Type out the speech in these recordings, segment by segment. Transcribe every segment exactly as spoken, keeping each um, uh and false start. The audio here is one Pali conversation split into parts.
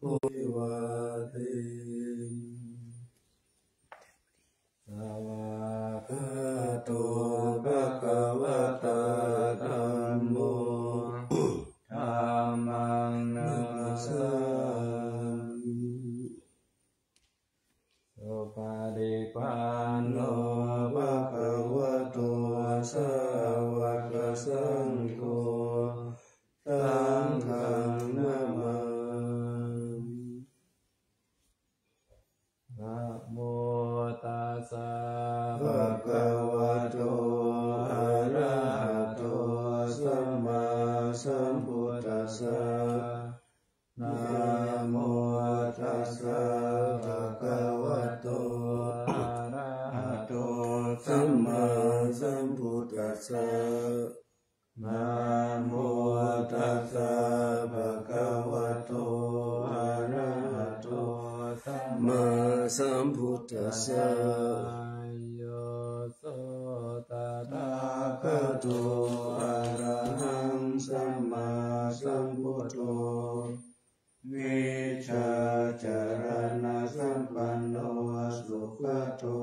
vivāde. Svākkhāto bhagavatā dhammo, dhammaṃ namassāmi. Supaṭipanno bhagavato sāvakasaṅgho, saṅghaṃ namāmi. Namo tassa bhagavato arahato sammāsambuddhassa. Namo tassa bhagavato arahato sammāsambuddhassa. Namo tassa bhagavato arahato sammāsambuddhassa. Yo so tathāgato arahaṃ sammāsambuddho, vijjācaraṇasampanno sugato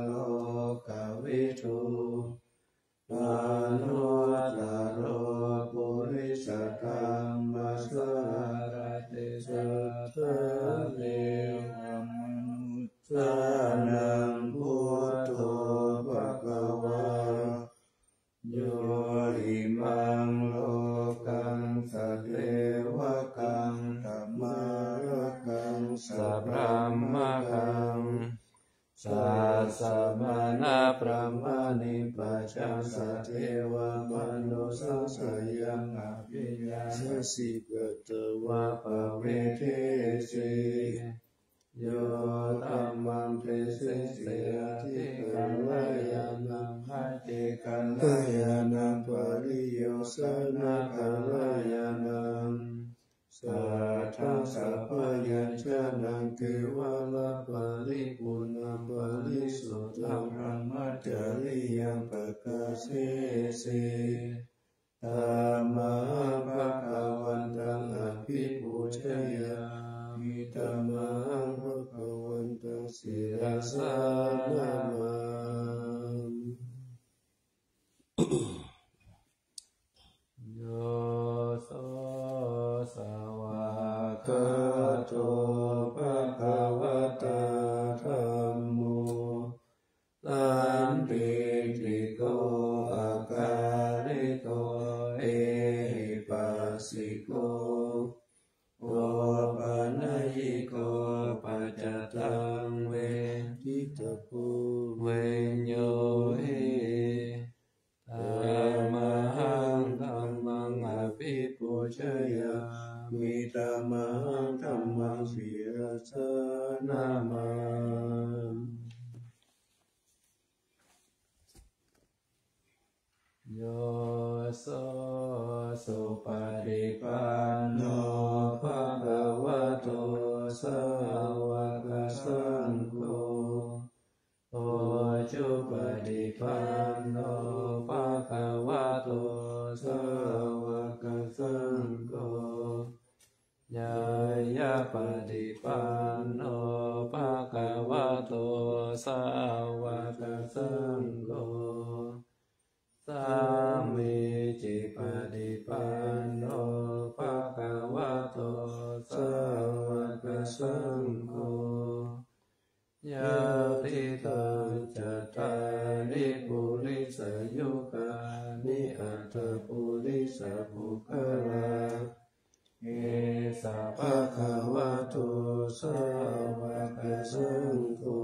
lokavidū, anuttaro purisadammasārathi satthā devamanussānaṃ buddho bhagavā. Yo imaṃ lokaṃ sadevakaṃ samārakaṃ sabrahmakaṃ, sassamaṇabrāhmaṇi pajā sadevamanussasāyaṃ abhiññāya sīkatā va pavedesi. Yo dhammaṃ desesi atthi kalyāṇaṃ, atthi kalyāṇaṃ pariyosāna kalyāṇaṃ, saddaṃ sabbayañjanaṃ kevalaparipuṇṇaṃ parisuddhaṃ brahmacariyaṃ pakāsesi. Tammahaṃ bhagavantaṃ abhipūjayāmi, tammahaṃ bhagavantaṃ sirasā namāmi. Yo so svākkhāto bhagavatā dhammo, sandiṭṭhiko akāliko ehipassiko, opanayiko paccattaṃ veditabbo viññūhi. Tammahaṃ dhammaṃ abhipūjayāmi, tammahaṃ dhammaṃ sirasā namāmi. Yo so supaṭipanno bhagavato sāvakasaṅgho, ujupaṭipanno bhagavato sāvakasaṅgho, ñāyapaṭipanno bhagavato sāvakasaṅgho, sāmīcipaṭipanno bhagavato sāvakasaṅgho, yadidaṃ cattāri purisayugāni aṭṭha purisapuggalā, esa bhagavato sāvakasaṅgho,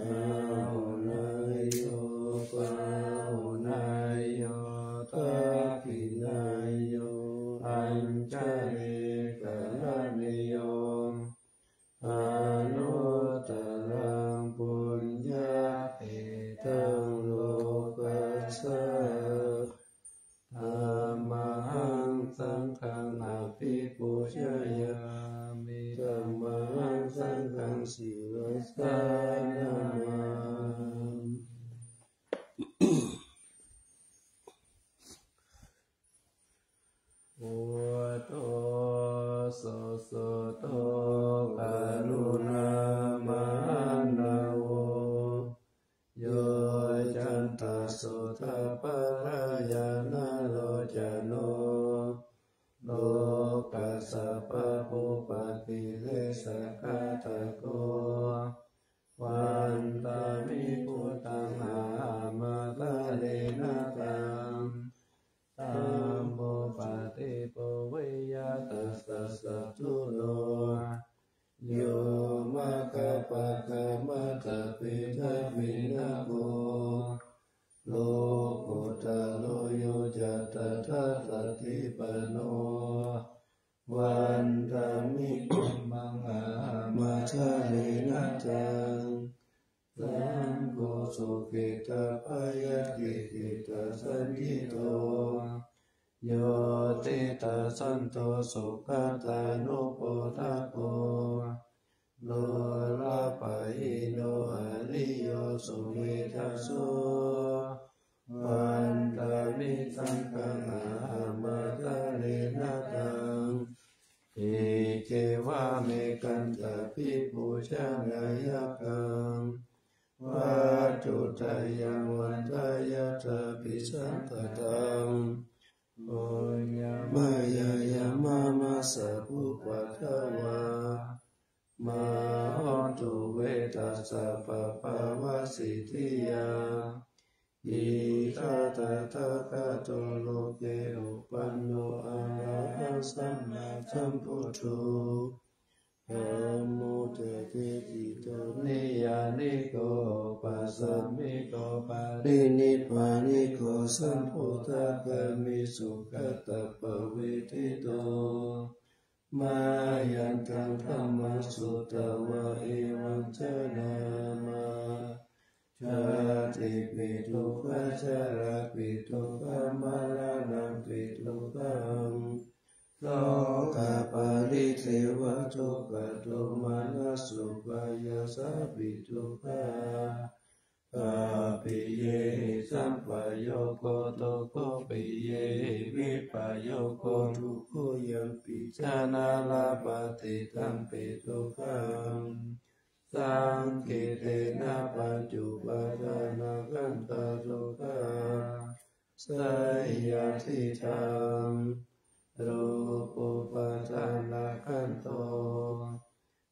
āhuneyyo pāhuneyyo dakkhiṇeyyo añjalikaraṇīyo, anuttaraṃ puññakkhettaṃ lokassāti. Tammahaṃ saṅghaṃ abhipūjayāmi, tammahaṃ saṅghaṃ sirasā namāmi. Buddho so, so to karuṇāmahanabo, yocantaṃ suddhaparāyanālocano, lokassa pāpūpakilesaghātako, vandāmi buddhaṃ ahamattarena taṃ, taṃ bhūpaṭibhaveyya tassa satthūro, yo maggapākamattabhedabhinnako, lokuttaro yoca tathāgatipāṇo, vandāmi dhammaṃ ahamattarena taṃ, saṅgho sukhitabhayākikhittasaññito, yo titthasanto sugatānupādako, dulāpahīno ariyo sumedhaso, vandāmi saṅghaṃ ahamattarena taṃ, iccevamekaṃ abhipūjanāyakaṃ, vatthuttayaṃ vandāyathāpi saṅkhataṃ, puññamayā yamā massa bhupaddavā, mā hontu ve tassa pāpāvasiddhiyā, idha tathāgato loke uppanno arahaṃ sammāsambuddho, dhammo daccete niyyāniko opasamiko parinibbāniko sambuddhagāmi sugatappavedito, mayantaṃ dhammaṃ sutvā evaṃ janāma, jātipi dukkhā jarāpi dukkhā maraṇampi dukkhaṃ, sokaparidevadukkhadomanassupāyāsāpi dukkhā, appiyehi sampayogo dukkho, piyehi vippayogo dukkho, yampi jaṇhā labhati tampi dukkhaṃ, saṅkhittena pañcupādānakkhandhā dukkhā, seyyathidaṃ: rūpupādānakkhandho,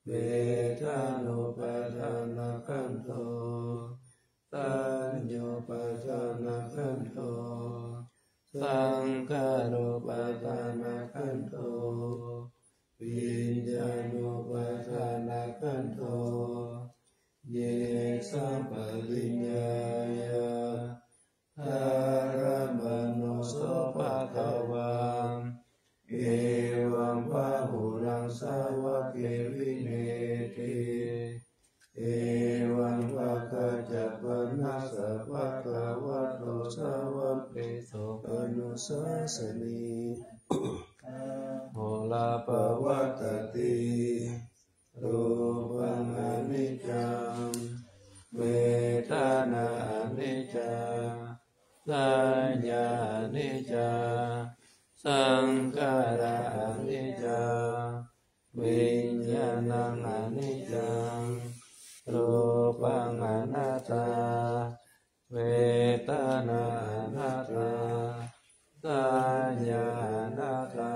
vedanupādānakkhandho, saññupādānakkhandho, saṅkhārupādānakkhandho, viññāṇupādānakkhandho. Yesaṃ pariññāya dharamāno so bhagavā, evaṃ bahulaṃ sāvake vineeti, evaṃ bhagañca panassa bhagavato sāvakesu anusāsanī, bahulā pavattati. Rūpaṃ aniccaṃ, vedanā aniccā, saññā aniccā, saṅkhārā aniccā, viññāṇaṃ aniccaṃ. Rūpaṃ anattā, vedanā anattā, saññā anattā,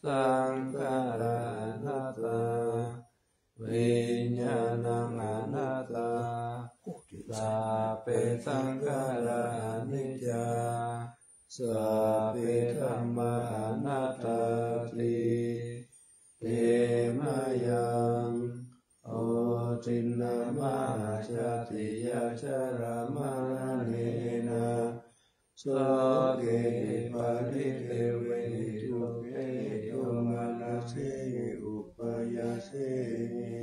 saṅkhārā anattā, viññāṇaṃ anattā. Sabbe saṅkhārā aniccā, sabbe dhammā anattāti. Te mayaṃ otinnamahācātiyā jalamaranena sokehi paridevehi dukkhehi domanassehi upāyāsehi.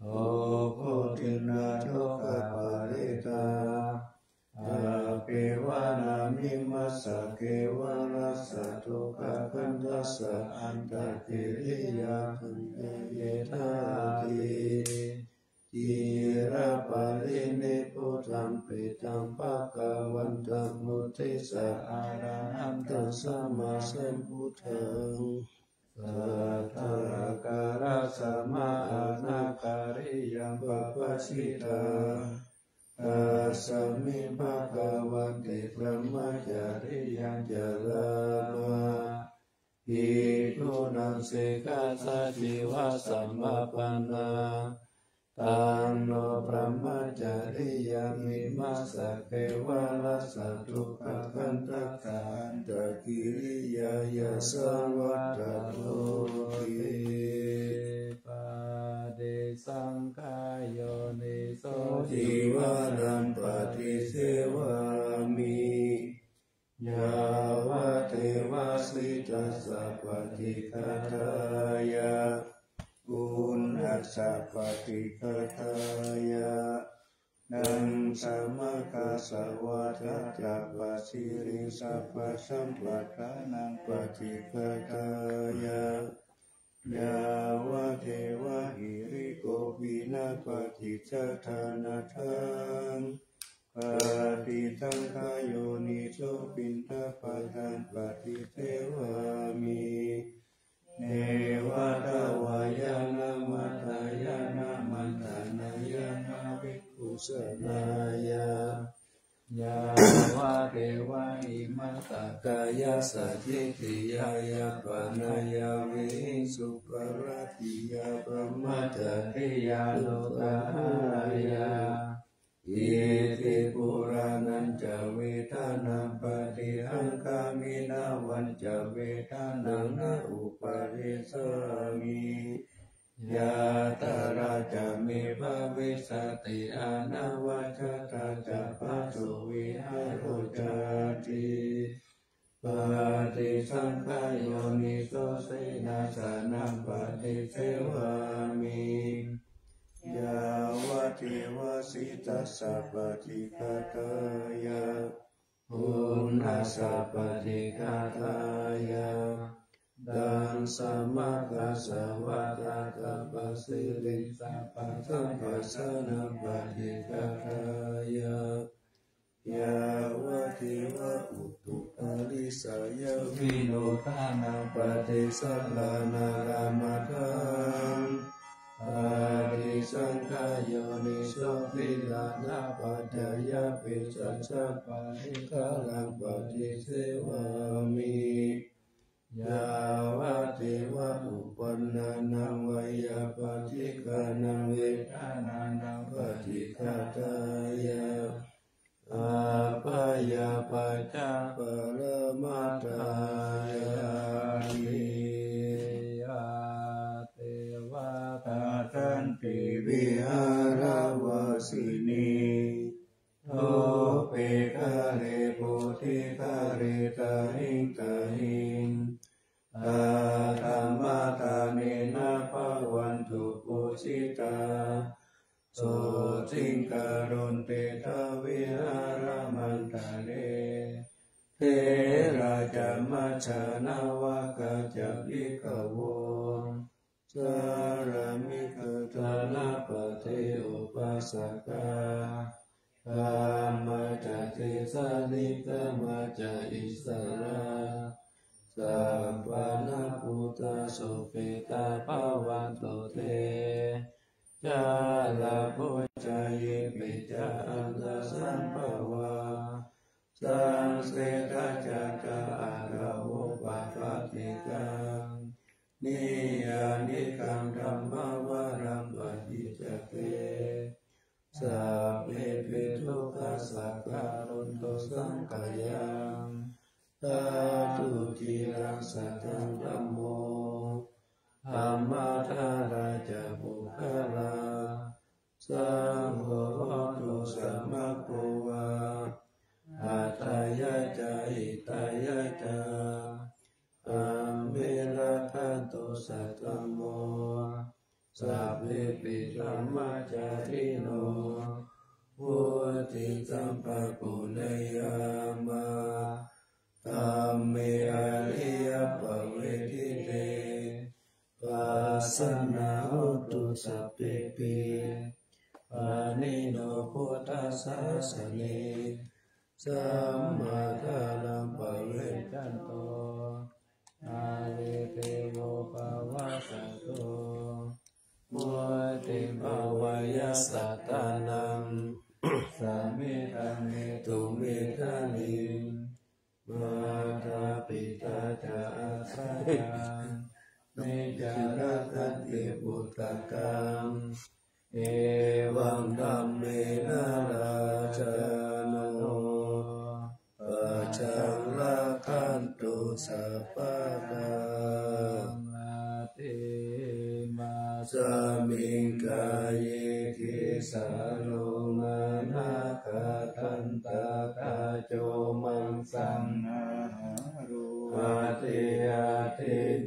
Dukkhotiṇṇadukkhaparitā appevanāni massakeva rassa dukkhakandhassa antakiriyā taññāyedhāti. Ciraparinibbutampi taṃ bhagavantaṃ uddissa arahantaṃ sammāsambuddhaṃ. Tathā sitā. Tasmiṃ bhagavanti brahmacariyaṃ carāma bhikkhūnaṃ sekkhassa jīvasamappannā. Taṃ no brahmacariyaṃ imassa kevalassa dukkhakkhandhassa antakiriyāya saṃvattati. Paṭisaṅkhā yoniso cīvaraṃ paṭisevāmi yāvadeva sītassa paṭighātāya, uṇhassa paṭighātāya, daṃsamakasavātātapasiriṃsapasamphassānaṃ paṭighātāya, yāvadeva hirikopinapaṭicchādanatthaṃ paṭisaṅkhā yoniso piṇḍapātaṃ paṭisevāmi neva davāya na madāya na maṇḍanāya na vibhūsanāya, yāvadeva imassa kāyassa ṭhitiyā yāpanāya vihiṃsuparatiyā brahmacariyānuggahāya. Iti purāṇañca vedanaṃ paṭihaṅkhāmi navañca vedanaṃ na uppādessāmi. Yātrā ca me bhavissati anavajjatā ca phāsuvihāro cāti. Paṭisaṅkhā yoniso senāsanaṃ paṭisevāmi yāvadeva sītassa paṭighātāya, uṇhassa paṭighātāya, daṃsamakasavātātapasiriṃsapasamphassānaṃ paṭighātāya, yāvadeva utuparissayavinodanaṃ paṭisallānārāmatthaṃ. Paṭisaṅkhā yoniso gilānapaccayabhesajjaparikkhāraṃ paṭisevāmi yāvadeva uppannānaṃ veyyābādhikānaṃ vedanānaṃ paṭighātāya, abyāpajjhaparamatāyāti. Yā devā dadanti vihāravāsinī thūpe ghare bodhighare tahiṃ tahiṃ, tattha mātā nena bhavantu pūjitā, sotthiṃ karontedha vihāramaṇḍale. Therā ca majjhā navakā ca bhikkhavo, sārāmikā dānapatī upāsakā, gāmā ca desā nigamā ca issarā, sappāṇabhūtā sukhitā bhavantu te. Jalābujā yepi ca aṇḍasambhavā, saṃsedajātā athavopapātikā, niyyānikaṃ dhammavaraṃ paṭicca te, sabbepi dukkhassa karontu saṅkhayaṃ. Ṭhātu ciraṃ sataṃ dhammo, dhammaddharā ca puggalā, saṅgho hotu samaggo va, atthāya ca hitāya ca. Amhe rakkhatu saddhammo, sabbepi dhammacārino, vuḍḍhiṃ sampāpuṇeyyāma, dhamme ariyappavedite. Pasannā hontu sabbepi, pāṇino buddhasāsane, sammā dhāraṃ pavecchanto, kāle devo pavassatu, vuḍḍhibhāvāya satthā ca rakkhanti puttakaṃ. Evaṃ dhammena rājāno pajaṃ rakkhantu sabbadā. Atthi imasmiṃ kāye kesā lomā nakhā dantā taco maṃ saṃ atthi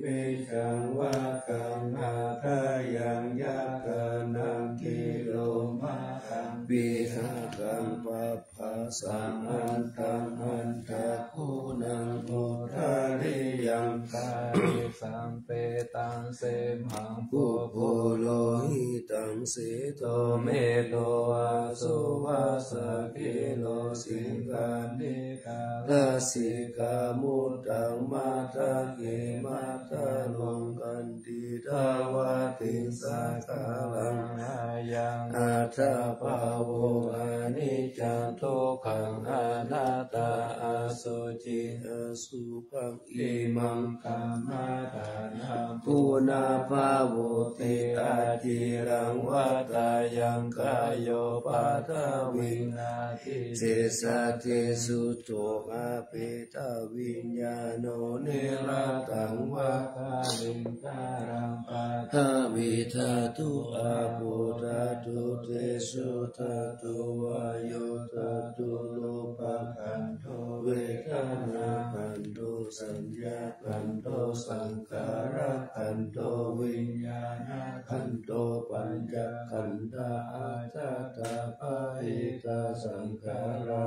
imasmiñca vakkhaṃ hadayaṃ yakkhānaṃ khīlomathāpiṇḍakaṃ papphāsaṃ antaṃ andhakhūlaṃ udariyaṃ paresaṃ pettaṃ semhaṃ pubbu lohitaṃ sedo medo asuvassa khīlo siṅgāṇika lasikamuddaṃ matthake madhyaṅkantī dvātiṃsākāraṃ ayaṃ attabhāvo aniccaṃ dukkhaṃ anattā asuciṃ asubhaṃ imaṃ kammadānaṃ punabbhavoti aciraṃ vata yaṃ kāyo paṭhaviṃ adhisessati suddho apetaviññāṇo niratthaṃ va kaliṅgaraṃ paṭhavī dhātu āpo dhātu tejo dhātu vāyo dhātu rūpakkhandho vedanākkhandho saññākkhandho saṅkhārakkhandho viññāṇakkhandho pañcakkhandhā ajjhattā bahiddhā saṅkhārā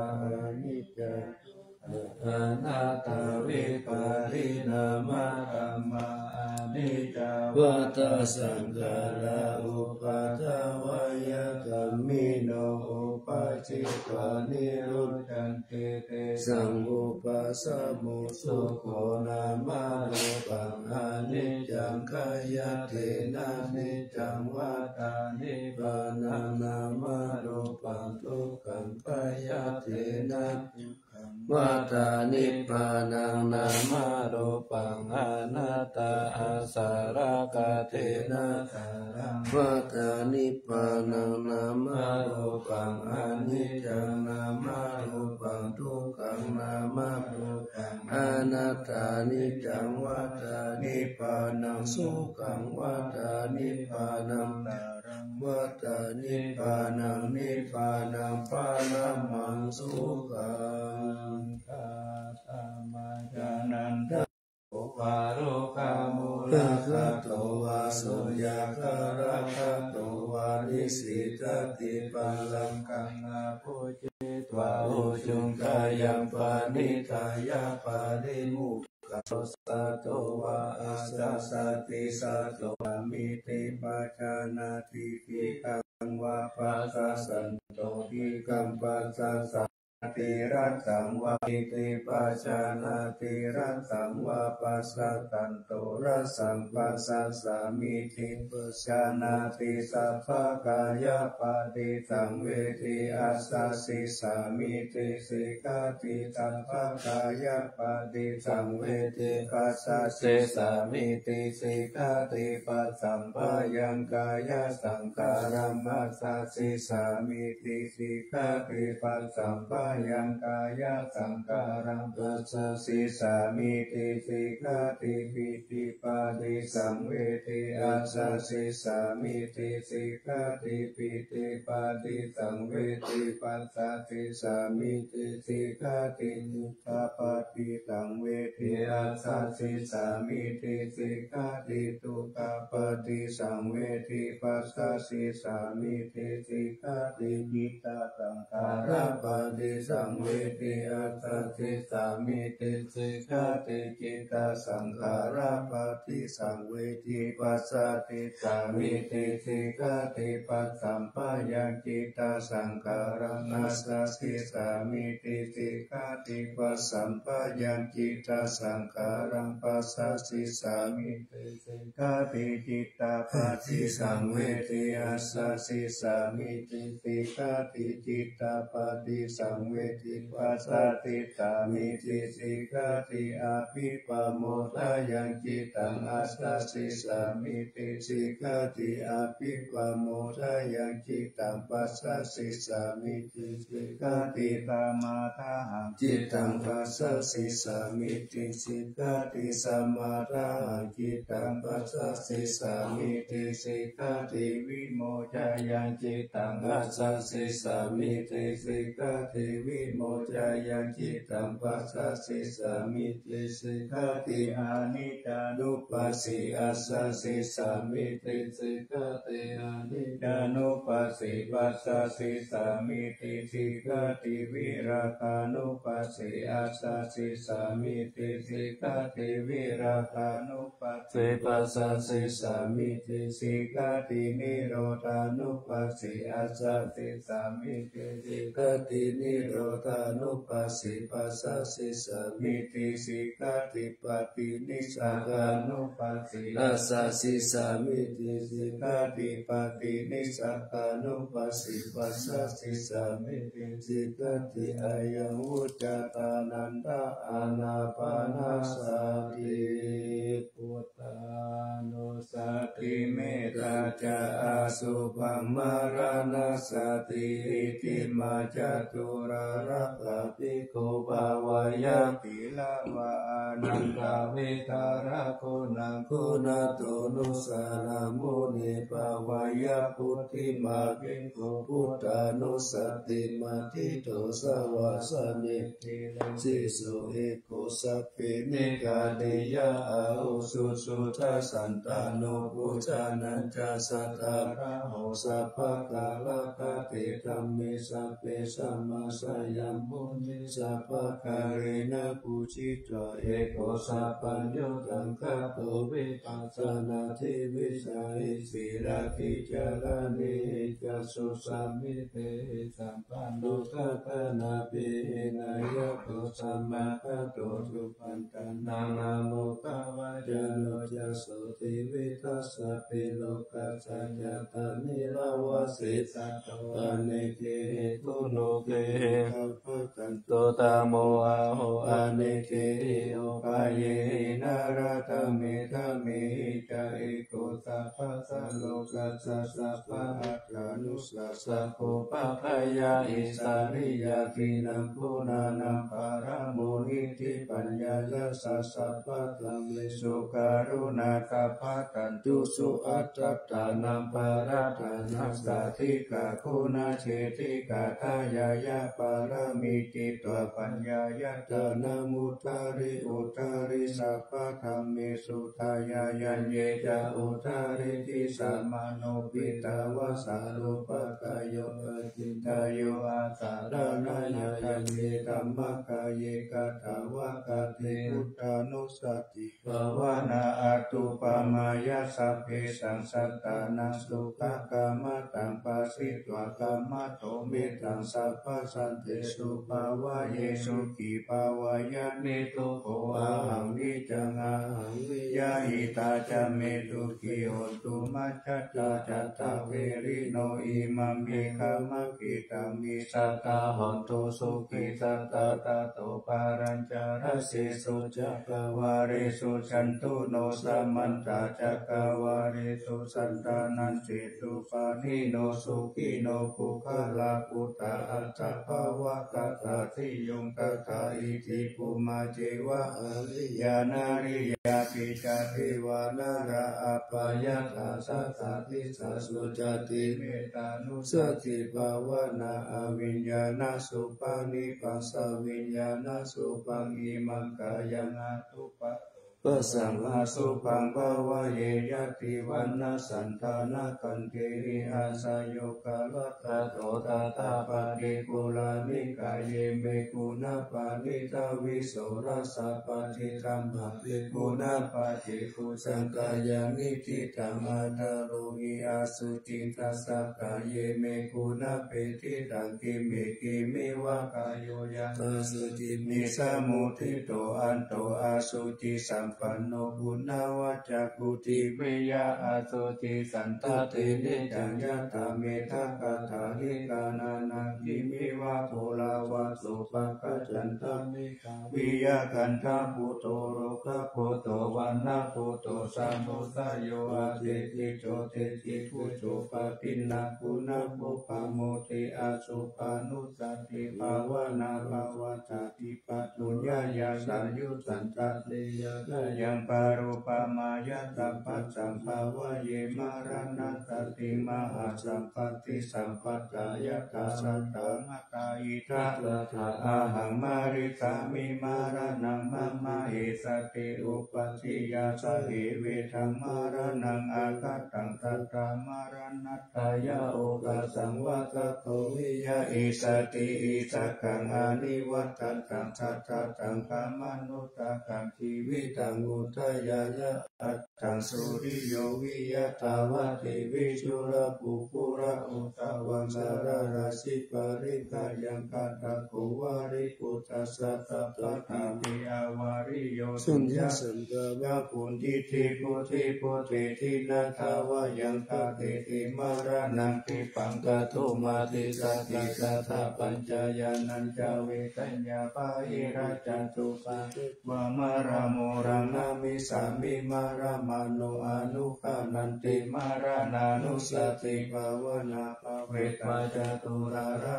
aniccā anattā vipariṇāmadhammā aniccā vata saṅkhārā uppādavayadhammino uppajjitvā nirujjhanti tesaṃ vūpasamo sukho nāmarūpaṃ aniccaṃ khayattena niccaṃ vata nibbānaṃ nāmarūpaṃ dukkhaṃ khayattena vata nibbānaṃ nāmarūpaṃ anattā asarakkhatena saraṃ vata nibbānaṃ nāmarūpaṃ aniccaṃ nāmarūpaṃ dukkhaṃ nāmarūpaṃ anattā niccaṃ vata nibbānaṃ sukhaṃ vata nibbānaṃ saraṃ vata nibbānaṃ nibbānaṃ paramaṃ sukhaṃ. Ānanda uparokkhamullagato vā sunyāgaragato vā nisīdati pālaṅkaṃ abhujitvā ujū kāyaṃ paṇidhāya parimukhā sato vā ācāsati sato vā mīti pajānāti khittaṃ vā passassanto khittaṃ passasāti rasaṃ vā mīti pajānāti rasaṃ vā passassanto rasaṃ passasāmīti pajānāti sabbakāyapaṭisaṃvedi ācāsissāmīti sikkhati sabbakāyapaṭisaṃvedi passasissāmīti sikkhati passamphayaṃ kāyasaṅkhāraṃ passasissāmīti sikkhati passamphayaṃ kāyasaṅkhāraṃ passasissāmīti sikkhati pītipaṭisaṃvedi ācāsissāmīti sikkhati pītipaṭisaṃvedi passasissāmīti sikkhati dukkhāpaṭisaṃvedi ācāsissāmīti sikkhati dukkha paṭisaṃvedi passasissāmīti sikkhati cittasaṅkhārapaṭisaṃvedi ācāsissāmīti sikkhati cittasaṅkhārapaṭisaṃvedi passasissāmīti sikkhati passamphayaṃ cittasaṅkhāraṃ ācāsissāmīti sikkhati passamphayaṃ cittasaṅkhāraṃ passasissāmīti sikkhati cittapaṭisaṃvedi ācāsissāmīti sikkhati cittapaṭisaṃ veditabbaṃ passāsissāmīti sikkhati. Abhippamodayaṃ cittaṃ ājāsissāmīti sikkhati. Abhippamodayaṃ cittaṃ passāsissāmīti sikkhati. Samādāhaṃ cittaṃ passāsissāmīti sikkhati. Samādāhaṃ cittaṃ passāsissāmīti sikkhati. Vimoccāya cittaṃ ājāsissāmīti sikkhati. Vimoccāya cittaṃ passāsissāmīti sikkhati. Aniccānupassī ājāsissāmīti sikkhati. Aniccānupassī passāsissāmīti sikkhati. Virāgānupassī ājāsissāmīti sikkhati. Virāgānupassī passāsissāmīti sikkhati. Nirodhānupassī ājāsissāmīti sikkhati. Nirodhānupassī passāsissāmīti sikkhati. Paṭinissagga ānupassī ājāsissāmīti sikkhati. Paṭinissagga ānupassī passāsissāmīti sikkhati. Ayaṃ vuccate ānanda ānāpānasati. Buddhānussati, metā ca asubhaṃ maraṇassati, itimā caturārakkha bhikkhū bhāweyya sīlavā ānanda vihārā guṇaguṇato. Nussaraṃ muni bhāweyya, puthimā bhikkhū buddhānussatimatthito savāsanī. Sīso eko sabbe nikkhātiya āhu, susuddhā santano bojjhaneyyā, sattāraho sabbakālaṃ. Khatte dhamme sabbe samāsayaṃ, muni sabbakālena pūjitā, eko sabbaññutaṃ kāto vipassanādī vijjāyī. Sīlādī caraṇīhi ca susamāhitāhi, sampanno dassanaṃ vīriyeyyāvaṃ, samādhuto sūpaṭi nāmo gavacano ca, sotthi vittaṃ sabbe rogānañca, tanīva vasesato anekehi guṇokehi. Gabbhaggato dhammo aho, anekehi upāyehi, nalāṭa medha mehi ca, eko sabbasā rogānañca, sabba attānussā sako, pāpayya issariyā khīṇaṃ guṇānaṃ paṇāmo. Niddhipaññāya ca sabbadhammesu, karuṇā sabbadhantūsu, attānaṃ parittaṃ, sādhikā guṇācedikā, dhāyāyāpāramī citvā, paññāya dadanamuttāri uttari, sabbadhammesu dayāya ye ca, uttariṃ disaṃ manometvā, sarvapākayo acintayyo, āsaramaṇāya ye dhammakāye, katvāna kaṭṭhamudaraṃ iddhībhisaṅkhatamano. Bhāvanāya atthupamayya sabbesaṃ sattānaṃ, sukhakammataṃ pharitvā kammato, mettaṃ sabbasantesu bhāvaye, sukhī bhāvaye niddukkho, ahaṃ niccaṃ ahaṃ viya, hitatā ca me sukhī hontu, majjhattā ca atthāya verino, imaṃ me kammaṃ idha me jātā, hontu sukhī sattā tato palañca, aseso cakkavāḷesu, santu no samantā cakkavāḷesu, atrāgacchantu pāṇino, sukhino puggalā, buddhā aṭṭhābhāvakkhatā, siyuṃ tathā iti bhummā ceva, ariyā nariyā pi ca, devā nalā appaṇṇā ca, sadā disā sucati. Mettānussatibhāvanā, aviññāṇasubhaṃ nibbānasubhaṃ, saviññāṇasubhaṃ imaṃ kāyaṃ, atthūpasavhāso pasaṃ asubhaṃ bhāvaye, yadi vaṇṇasantanaṃ kantehi, āsayukaṃ laddhato tathā, paṭikkhulamikkhāye me guṇā paṇītaṃ, visorasappaṭidhammapi guṇappaṭiggaṇhāya, niṭṭhitaṃ ādaroni asuciṃ, tassa kāye me guṇappaṭidhammapi, kiñci kiñci va kāyo, yaṃ asuciṃ nisammoditvā, anto asuciṃ sam panno guṇavaccaguṇi viriya asoci santuti niccaṃ yathā mettā kaṭṭhārikā nānāgimiva phullā vā sopāga candamegha viyā gandhabbuto rogabbuto vaṇṇabbuto sambhū sayo atīti jotiti khujo paṭinā guṇapubba mutti asubhānussati bhāvanā bhavajjhāti pātujñāya sāyujaṃ tatiyāgayaṃ parūpamāya sampajjaṃ bhāvaye maraṇaṃ satiṃ mahāsampattiṃ sampajāya tathāgatā idha sattha ahaṃ marissāmi maraṇaṃ mama esati uppajjiya sahevedaṃ maraṇaṃ agataṃ sattha maraṇatthāya okāsaṃ vā tato viya esati issakaṃ anivajjataṃ sattha saṅghamānusakaṃ jīvitaṃ udayāya attaṃ suriyo viya dāvati visurā puggalā uttavaṃ salarajji parikkhayaṃ kaṭṭhako vāriputta sattapadāpi avariyo suññasaṅkhavā kundiṭṭhi buddhi bhuteṭhi naddhāvayaṃ tatheti maraṇaṃ khippaṃ katomati satiṃ tathāpaññāya nañca vedaññā bāhirajjhattupaddeva maramūlaṃ namissāmi maramāno anugaṇhanti maraṇānussatibhāvanā bhāvetvā caturāgā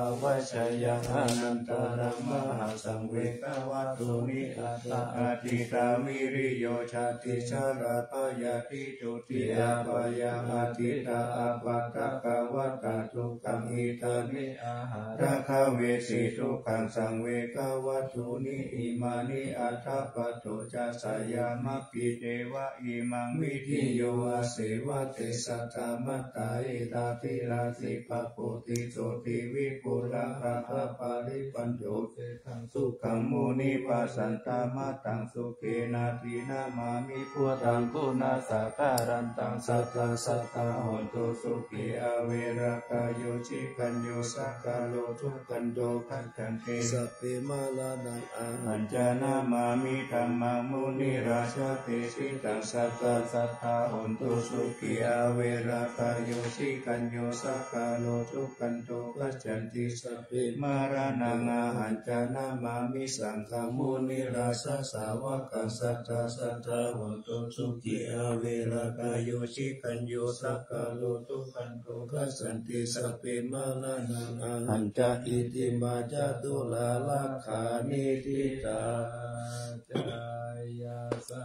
avajjeyyaṃ anantaraṃ mahāsaṃ vegavattuni aṭṭha atītā viriyo jāti jarābyādi jotiyābhayā atītā ābādhā kāvatā dukkhā ittha me āharaṃ dāvesi dukkhaṃ saṃ vegavattuni imāni aṭṭha paṭo cāsayā mappi ceva imaṃ vidheyyo asevate saddamattā etādhirāsi bhagavati sotthi vipulā aggaparipañño sukhaṃ munivassanaṃ etaṃ sukhenāti namāmi buddhaṃ guṇasāgarantaṃ sadā sadā hontu sukhī averā kāyo cīvañño saṅkhāro dukkhando gacchanti sabbe maraṇaṃ ahañca namāmi dhammaṃ munirājā desitaṃ sadā sadā hontu sukhī averā kāyo cīvañño saṅkhāro dukkhando gacchanti sabbe maraṇaṃ ahañca namāmi saṅghaṃ munirājasāvakaṃ sadā sadā hontu sukhī averā kāyo cīvañño saṅkhāro dukkhando gacchanti sabbe maraṇaṃ ahañca. Iti mā caturā rakkhaṇe ṭhitā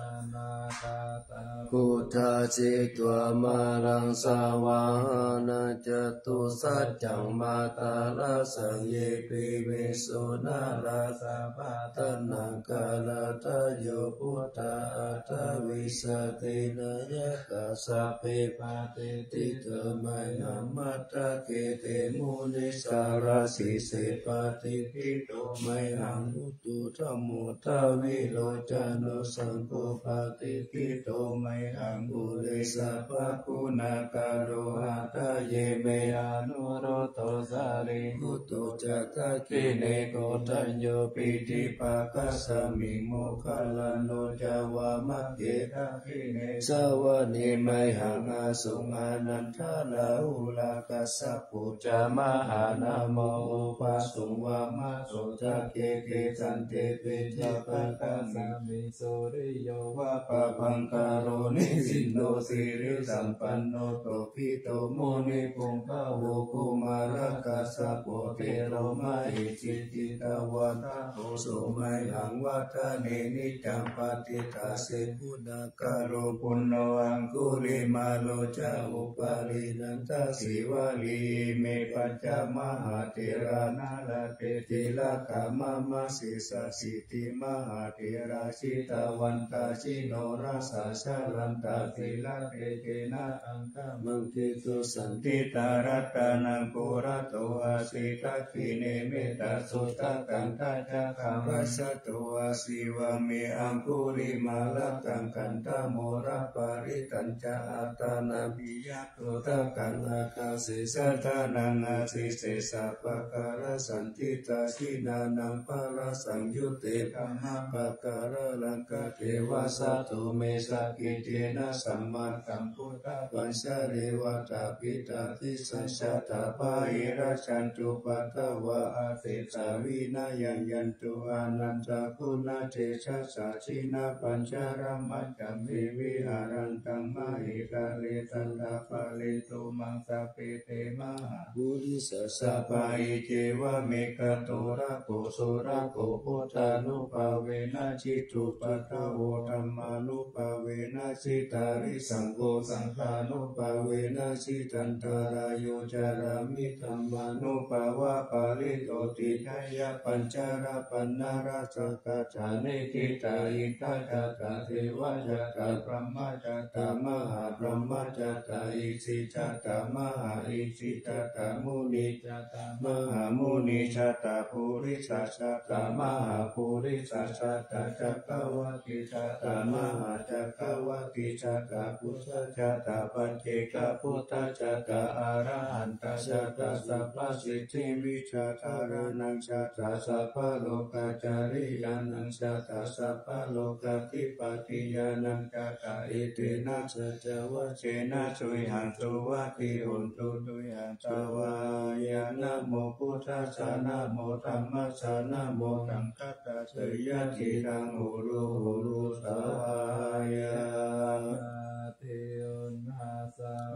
jayāsanāgatā buddhā jetvā māraṃ savāhanaṃ catusaccāmatarassaṃ ye piviṃsu narāsabhā taṇhaṅkarādayo buddhā aṭṭhavīsati nāyakā sabbe patiṭṭhitā mayhaṃ matthake te munissarā sīse patiṭṭhito mayhaṃ buddho dhammo dvilocano saṅgho patiṭṭhito mayhaṃ ure sabbaguṇākaro hadaye me anuruddho sārīputto ca dakkhiṇe koṇḍañño piṭṭhibhāgasmiṃ moggallāno ca vāmake. Dakkhiṇe savane mayhaṃ āsuṃ ānandarāhulā kassapo ca mahānāmo ubhāsuṃ vāmasotake. Kesante piṭṭhibhāgasmiṃ suriyo va pabhaṅkaro nisinno sirisampanno sobhito munipuṅgavo. Kumārakassapo thero mahesī cittavādako so mayhaṃ vadane niccaṃ patiṭṭhāsi guṇākaro. Puṇṇo aṅgulimālo ca upālī nandasīvalī ime pañca mahātherā nalāṭe tilakā mama. Sesāsīti mahātherā jitavantā jinorasā jalantā sīlatejena aṅgamaṅgesu saṇṭhitā. Ratanaṃ purato āsi dakkhiṇe mettasuttakaṃ dhajaggaṃ pacchato āsi vāme aṅgulimālakaṃ khandhamoraparittañca. Āṭānāṭiyā suttakaṃ ākāse chadanaṃ āsi sesā pākārasaṇṭhitā. Jinā nānāvarasaṃyutte dhammapākāralaṅkate devā saddo me sakiccena sammāsambuddhapañjare. Vātapittādisañjātā bāhirajjhattupaddavā, asesā vinayaṃ yantu anantaguṇatejasā. Jinapañjaramajjhamhi viharantaṃ mahītale, sadā pālentu maṃ sabbe te mahā purisāsabhā. Icceva me garo rakkho, so rakkho buddhānubhāvena, jitupaddavo dhammānubhāvena, jitārisaṅgho saṅghānubhāvena, jitantarāyo carāmi dhammānubhāvapālito. Tiṇṇaññe pañcarattanaṃ rājagahā nikkhita, indā ca tā devā ca tā brahmā ca tā mahābrahmā ca tā isi ca tā mahāisi ca tā munī ca tā mahāmunī ca tā purisā ca tā mahāpurisā ca tā cakkavāṭī ca tā mahācakkavāṭī ca tā buddhā ca tā paccekabuddhā ca tā arahantā ca tā sabbasiddhi vijjādharaṇaṃ ca tā sabbalokācariyānaṃ ca tā sabbalokādhipatiyānaṃ ca tā etena saccavajjena tuyhaṃ suvatthi hotu. Tuyhaṃ svāhāya. Namo buddhassa, namo dhammassa, namo saṅghassa. Jayasiddhaṃ hotu, hotu svāhāya.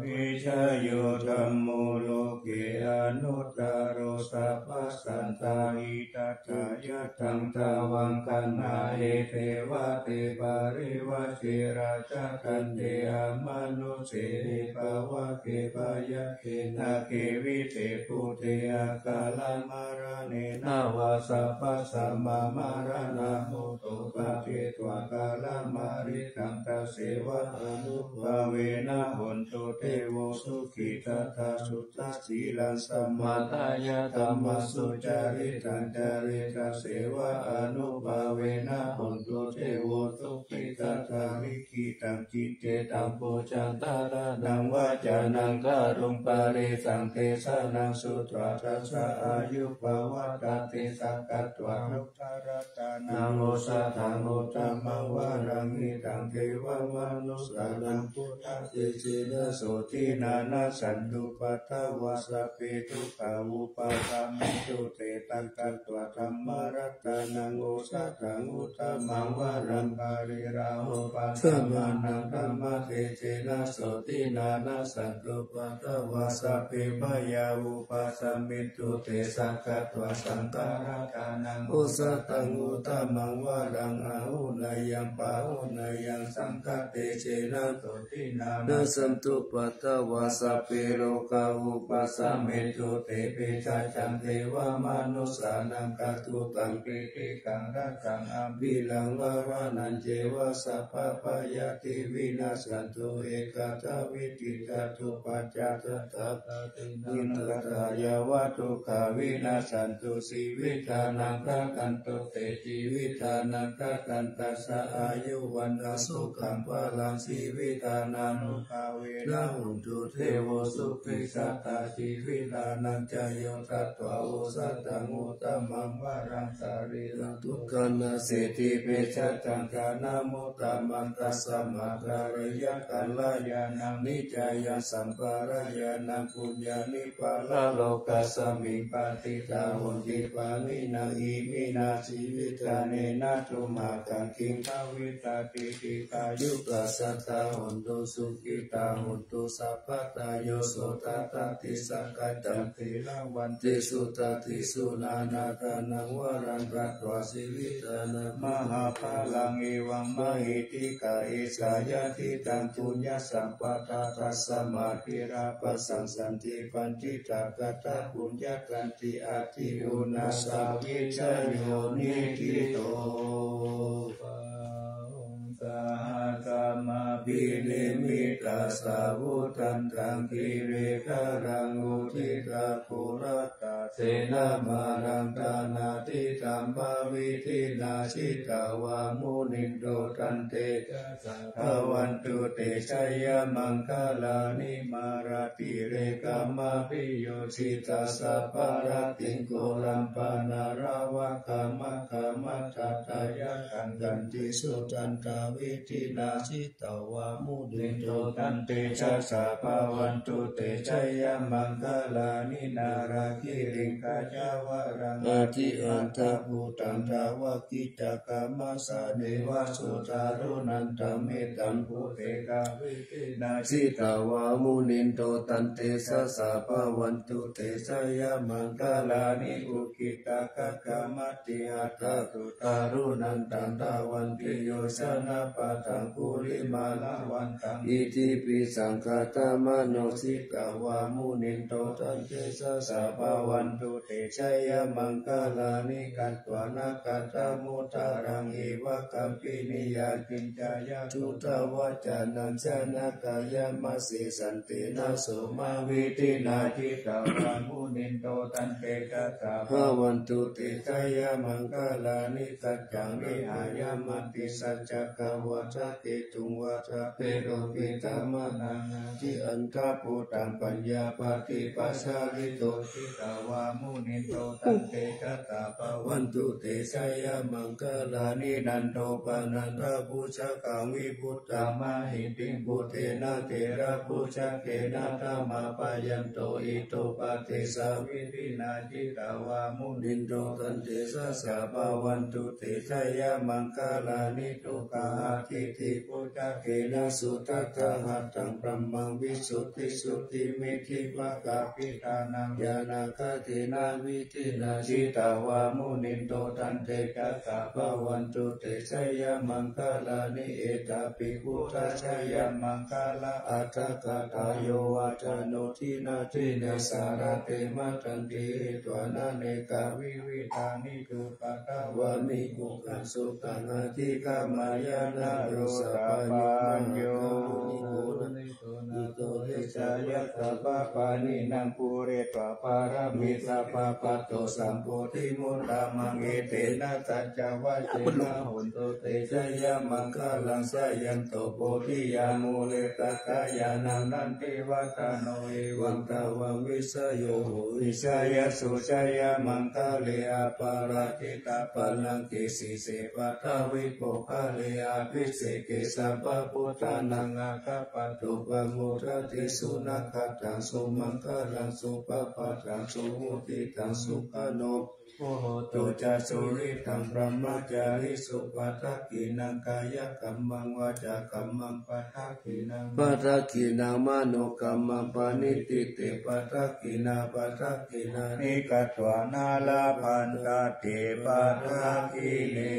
Vijayo dhammo loke anuttaro, sabbasattahitatthāya. Taṃ tvaṃ gaṇhāhi devā te parivajjirāja. Kante amanusse pavake bhayake nāge vise bhūte akālamaraṇena vā, sabbasmā maraṇā mutto pāpettvā kālamāritaṃ. Tasseva ānubhāvena hontu devo sukhitattā. Suddhasīlaṃ samādāya dhammaṃ sucaritaṃ care, tasseva ānubhāvena hontu devo sukhitattā. Likkhitaṃ cintitaṃ pūjaṃ dhāraṇaṃ vācanaṃ garuṃ parittaṃ desanaṃ sutvā, tassa āyu pavaḍḍhatīti. Sakkatvā buddharatanaṃ osathaṃ uttamaṃ varaṃ, hitaṃ devamanussānaṃ buddhatejena sotthinā, nassantupaddavā sabbe dukkhā vūpasamentu te. Sakkatvā dhammaratanaṃ osathaṃ uttamaṃ varaṃ, pariḷāhūpasamanaṃ dhammatejena sotthinā, nassantupaddavā sabbe bhayā vūpasamentu te. Sakkatvā saṅgharatanaṃ osathaṃ uttamaṃ varaṃ, āhuneyyaṃ pāhuneyyaṃ saṅghatejena sotthinā, nassantupaddavā sabbe rogā vūpasamentu te. Pisācaṃ devamanussānaṃ, gandhabbaṃ piṇḍikaṃ rasaṃ ābhiyantā, māranaṃ ceva sabbabhayāti vinassantu ekadha. Vitiṭṭhatu paccattaṃ tappaṭidaṃ tathā, yāva dukkhā vinassantu jīvitānaṃ. Rakkhantu te jīvitānaṃ, rakkhantattha āyu vaṇṇaṃ sukhaṃ balaṃ. Jīvitānaṃ ānubhāvena hontu devo sukhitattā, jīvitānañca yo datvā osathaṃ uttamaṃ varaṃ, sarīradukkhaṃ naseti, pesañca ṭhānamuttamaṃ. Tasmā kālena kalyāṇaṃ niccāya sampādāya, yaṃ puññaṃ paralokasmiṃ patiṭṭhā honti pāṇinā, iminā jīvitā nena tumhākaṃ kiṃ bhavissati. Dīghāyukā sadā hontu, sukhitā hontu sabbadā. Yo so tathāgataṃ sakkacaṃ sīlavantesu dasseyya, nāna dānaṃ varaṃ datvā jīvitā mahapphalaṃ, evaṃ mahiddhikā esa yadidaṃ puññasampadaṃ. Tasmā dhīrā bhāsante paṇḍitā, katā puññakkhetti atthi uṇhissaṃ, vijayo niṭṭhito. Sahassamabhinimmitasāvudhantaṃ girigajaṃ uditaghorasasenamāraṃ dānādidhammavidhinā jitavā munindo tantejasā bhavatu te jayamaṅgalāni. Mārātirekamabhiyujjhitasabbarattiṃ ghorampanāḷavakamakkhamathaddhayakkhaṃ khantīsudantavidhinā jitavā munindo tantejasā bhavatu te jayamaṅgalāni. Nāḷāgiriṃ gajavaraṃ atimattabhūtaṃ dāvaggicakkamasanīva sudāruṇantaṃ mettambusekavidhinā jitavā munindo tantejasā bhavatu te jayamaṅgalāni. Ukkhittakhaggamatihatthasudāruṇantaṃ dhāvantiyojanapathaṅgulimālavantaṃ iddhībhisaṅkhatamano jitavā munindo tantejasā bhavatu te jayamaṅgalāni. Katvāna kaṭṭhamudaraṃ iva gabbhinīyā ciñcāya duṭṭhavacanaṃ janakāyamajjhe santena somavidhinā jitavā munindo tantejasā bhavatu te jayamaṅgalāni. Saccaṃ vihāya matisaccakavādaketuṃ vādābhiropitamanaṃ atiandhabhūtaṃ paññāpadīpajalito jitavā munindo tantejasā bhavatu te jayamaṅgalāni. Nandopanandabhujagaṃ vibudhaṃ mahiddhiṃ puttena therabhujagena damāpayanto iddhūpadesavidhinā jitavā munindo tantejasā bhavatu te jayamaṅgalāni. Duggāhadiṭṭhibhujagena sudaṭṭhahatthaṃ brahmaṃ visuddhijutimiddhibakābhidhānaṃ ñāṇāgadena vidhinā jitavā munindo tantejasā bhavatu te jayamaṅgalāni. Etāpi buddhajayamaṅgalaaṭṭhagāthā yo vācano dinadine sarate matandī hitvānanekavividhāni cupaddavāni mokkhaṃ sukhaṃ adhigameyya naro sapañño. Mahākāruṇiko nātho dejayassa bhāvānīnaṃ pūretvā pāramī sabbā patto sambodhimuttamaṃ. Etena saccavajjena hotu te jayamaṅgalaṃ. Jayanto bodhiyā mūle sakyānaṃ nandivaḍḍhano evaṃ tvaṃ vijayo hohi jayassu jayamaṅgale aparājitapallaṅke sīse paṭhavipokkhare abhiseke sabbabuddhānaṃ aggappatto pamodati. Sunakkhattaṃ sumaṅgalaṃ supabhātaṃ suhuṭṭhitaṃ sukhaṇo sumuhutto ca suyiṭṭhaṃ brahmacārisu padakkhiṇaṃ kāyakammaṃ vācākammaṃ padakkhiṇaṃ padakkhiṇaṃ manokammaṃ paṇidhī te padakkhiṇā padakkhiṇāni katvāna labhantatthe padakkhiṇe.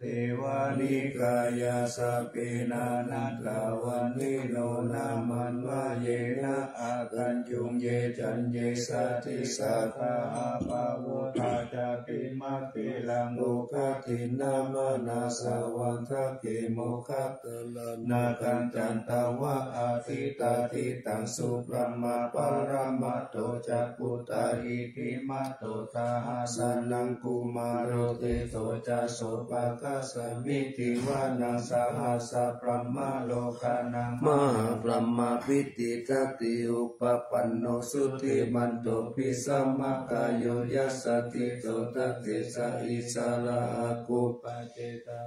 Devā nikāyā sabbe nānattavaṇṇino nāmanvayena āgañchuṃ ye caññe sadisā saha bhāvutā cāpimakhīlaṃ oghatiṇṇamanāsavaṃ dakkhemoghataraṃ nāgañcantaṃva asitātitaṃ subrahmā paramatto ca puttā iddhimato saha sanaṅkumāro tisso ca sopāga samiddhiṃ vanaṃ sahassabrahmalokānaṃ mahābrahmābhitiṭṭhati upapanno jutimanto bhismākāyo yassi so taṃ tejasā issarā aggū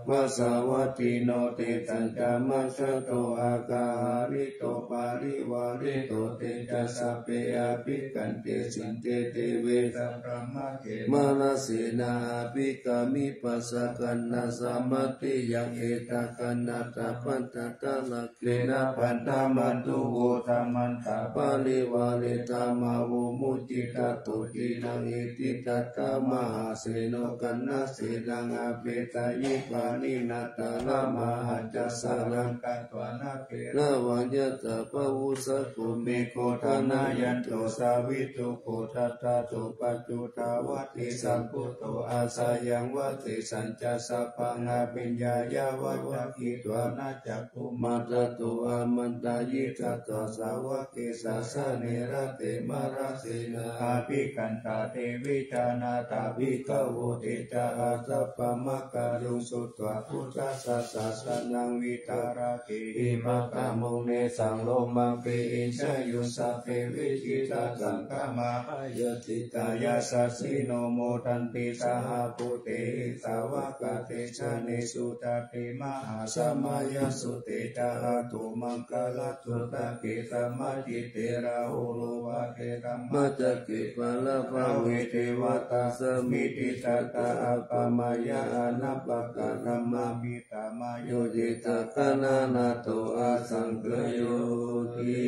vāsavattino tesañca majjhato aggahārito parivārito te ca sabbe abhikkante sinde deve sabrahmake mārasenā abhikkāmi passa kaṇhassa mandiyaṃ etha gaṇhatha bandhatha rāgena bandhamatthu vo samantā parivāretha mā vo muñcittha sotthinnaṃ. Iti tattha mahāseno kaṇhasenaṃ apesayi pāṇinā talamāhacca saraṃ katvāna bheravaṃ yathā pāvussako megho thanayanto savijjuko tadā so paccudāvatti sambuddho asayaṃvase sañca sabbaṃ abhiññāya vavakkhitvāna cakkhumā tato āmantayi satthā sāvake sāsane rate mārasenā abhikkantā te vijānātha bhikkhavo. Te ca ātappamakaruṃ sutvā buddhassa sāsanaṃ vītarāgehi pakkāmuṃ nesaṃ lomampi iñjayuṃ. Sabbe vijitasaṅgāmā bhayātītā yasassino modanti saha bhūtehi sāvakā te janesutāti. Mahāsamayasutte ca āguṃ maṅgalattuṭṭhake samācite rāhulā vācedhammac cake bhaddabhave devatā sāmīciṃ tattha appamāya anappakanāmāmiṃ tamayo cittaṃ gaṇanātho asaṅkhayoti.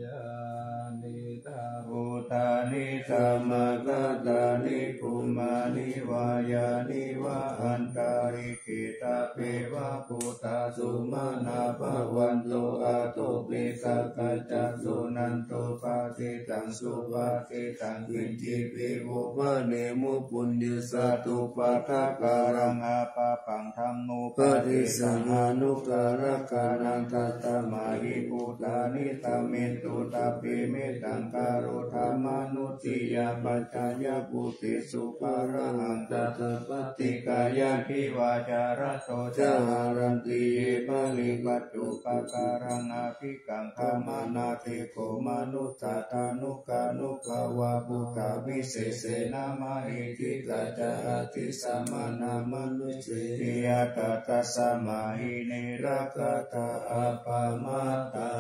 Yānīdha bhūtāni samāgatāni bhummāni vā yāni va antalikkhe sabbe va bhūtā sumanā bhavantu athopi sakkacca suṇantu bhāsitaṃ. Subhāsitaṃ kiñcipi vū paṇemu puññaṃ sādhu pāṭhakaraṃ apāpaṃ dhammūpadesaṃ anuggārakānaṃ tasmā hi bhūtā nisāmentu sabbe mettaṃ karotha mānusiyā pajāya bhūtesu pāṇahaṃ tattha paṭiggaṇhāti vācāraso ca haranti ye baliṃ paccupakaraṃ abhi kaṅkhamānā te kho manussā tanūkarūkā vā buddhavisesena mahiddhikā ca atrisamanā manussesiyā tattha tasmā hi ne rakkhatha appamattā.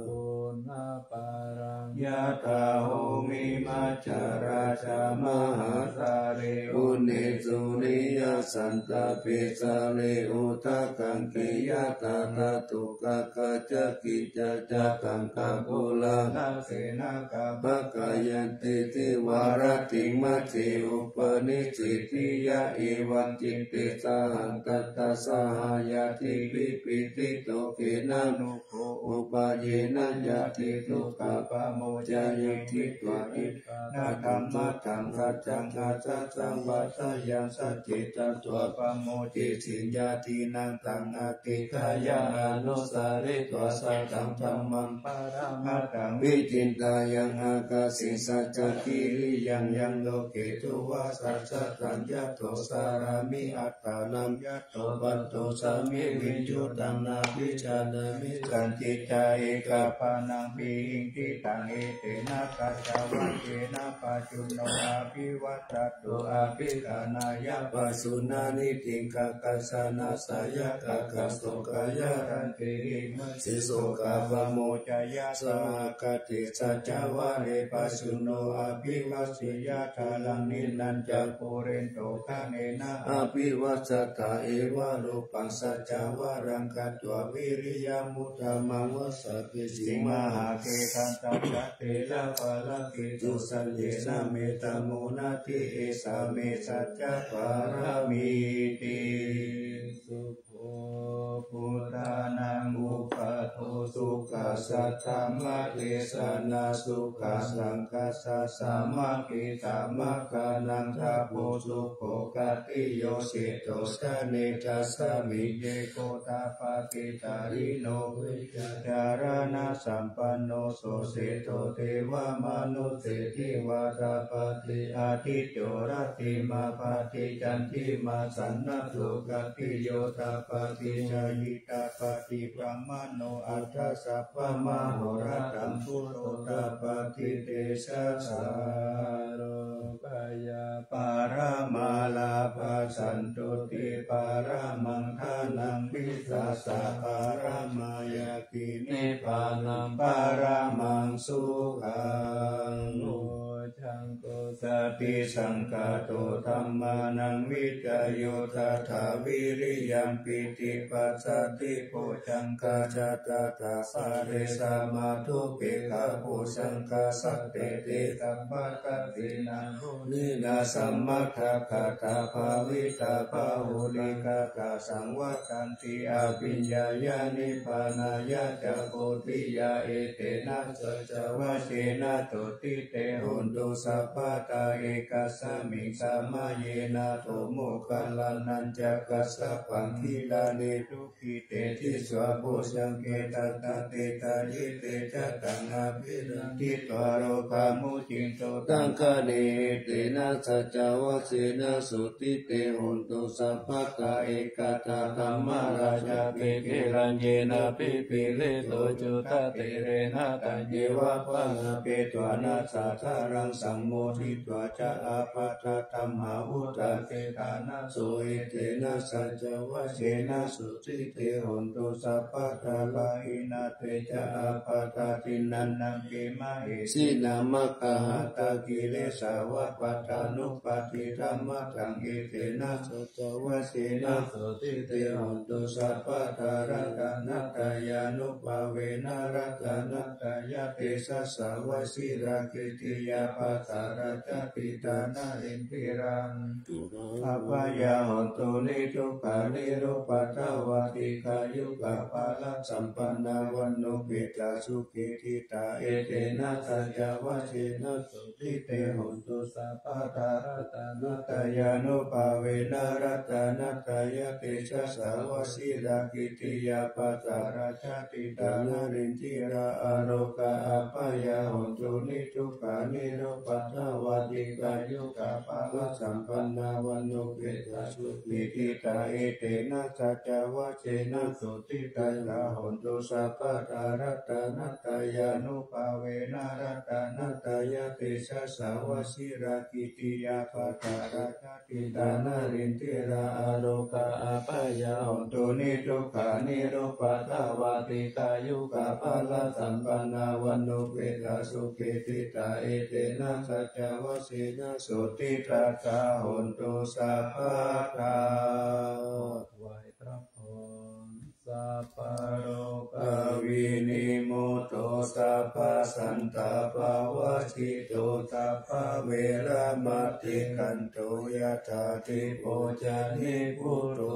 Puṇṇapāraṃ yathā bhūmimaccharā ca mahāsāgare udesu niyā santā pe sāre udakaṅkhe yathā dhātu gaṅgā ca kiñcā ca gaṅgā pulāna senā gabbhagāyanti divā rattiṃ majjhe upanissitiyā evaṃ citte sahaṃ tattha sahayathīhi piṭhito khenantu kho upajjhena ñātisukhā pamoccayāmi. Dvādhaṃ dhammatthaṃ saccaṃ asasaṃ vācāyaṃ sacce tatvā pamodeti. Ñātīnaṃ taṃ adhiṭṭheyya anussaritvā sataṃ dhammaṃ paramatthaṃ vicinteyya ākāsi saccakiriyaṃ yaṃ loke tuvaṭaṃ sataṃ yato carāmi attānaṃ yato patto sāmi viññūtaṃ nābhijānāmi sañcicca ekabaṇaṃ pihiṃ cittaṃ. Etena saccavajjena pajjunno abhivajjatu abhiṭhānāya pajunā niṭṭhitaṃ kaṭṭhāna sāyakā kaso kāyā rate imāsi sokā pamoccaya samāgatīti. Saccavajje pajjunno abhivāseyya kālaṃ ninañca pūrentu ghānena abhivajjatā evarūpaṃ saccavajjena katvā vīriyamuttamaṃ vāsavassī mahāse santā ca therā pallakkhesu saccena mettā modati. Esā me saccapāramīti. Sukho buddhānaṃ uppādo sukhā saddhammadesanā sukhā saṅghassa sāmaggī samaggānaṃ tapo sukho. Khattiyo seṭṭho jānetasmiṃ ye gotapādi jārino vijjā caraṇasampanno so seṭṭho devamanusse divatapādi ādicco rattimābhāti candimā sannaddho. Khattiyo tapati jhāyī tapati brāhmaṇo atha sabbamahorattaṃ buddho tapati tejasā. Lābhā ca pāramā lābhā santuṭṭhī paramaṃ dhanaṃ vissāsaparamā ñātī nibbānaṃ paramaṃ sukhaṃ. Bojjhaṅgo satisaṅkhāto dhammānaṃ vicayo tathā vīriyampīti passaddhi bojjhaṅgā ca tathāpare samādhupekkhabojjhaṅgā sattete sabbadassinā muninā sammadakkhātā bhāvitā bahulīkatā saṃvattanti abhiññāya nibbānāya ca bodhiyā. Etena saccavajjena sotthi te hotu sabbadā. Ekasmiṃ samaye nātho moggallānañca kassapaṃ gilāne dukkhite disvā bojjhaṅge tattha te sāyite ca taṃ abhinanditvā rogā mucciṃsu taṅkhaṇe. Etena saccavajjena sotthi te hotu sabbadā. Ekadā dhammarājāpi gelaññenābhipīḷito cūḷhatirena taññeva bhaṇāpetvāna sādaraṃ sammoditvā ca ābādhā tamhā vuṭṭhāsi ṭhānaso. Etena saccavajjena sotthi te hotu sabbadā. Pahīnā te ca ābādhā tiṇṇannampi mahesinaṃ maggāhatakilesāva pattānuppattidhammataṃ. Etena saccavajjena sotthi te hotu sabbadā. Ratanattayānubhāvena ratanattayatejasā vajirakkhittiyā pākārajjhatidhanarindiyā apāyā hontu niddukkhā nirupādā vā dīghāyukā balasampannā vaṇṇuppetā sukhī ṭhitā. Etena saccavajjena sotthi te hotu sabbadā. Ratanattayānubhāvena ratanattayatejasā vajirakkhittiyā pākārajjhatidhanarindiyā arogā apāyā hontu niddukkhā nirupādā vā dīghāyukā balasampannā vaṇṇuppetā sukhī ṭhitā. Etena saccavajjena sotthi te ca hotu sabbadā. Ratanattayānubhāvena ratanattayatejasā vajirakkhittiyā pākārajjhatidhanarindiyā arogā apāyā hontu niddukkhā nirupādā vā dīghāyukā balasampannā vaṇṇuppetā sukhī ṭhitā. Etena saccavajjena sotthi te ca hotu sabbadā. ไหว้พระพร sabbarogavinimutto sabbasantāpavajjito sabbaveramatikkanto yathā dīpo ca nibbuto.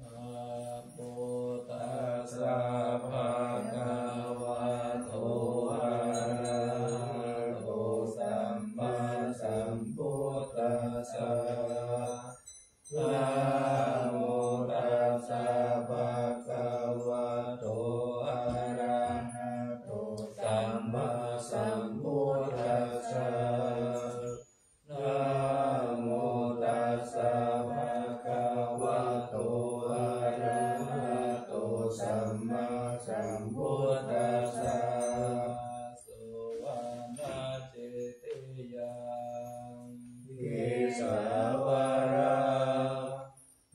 Namo tassa bhagavato arahato sammāsambuddhassa. Namo tassa bhagavato arahato sammāsambuddhassa. Namo tassa bhagavato arahato sammāsambuddhassa. Suvaṇṇakkhettayaṃ disāvaraṃ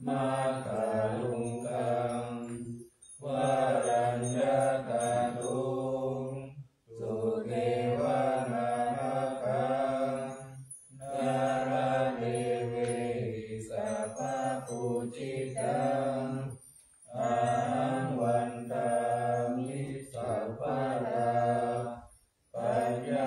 makkhaluṅgaṃ varaññatadhuṃ sudevanāgataṃ nāḷāgiriṃ sabbapūjitaṃ ahaṃ vandāmi sabbadā. Pañca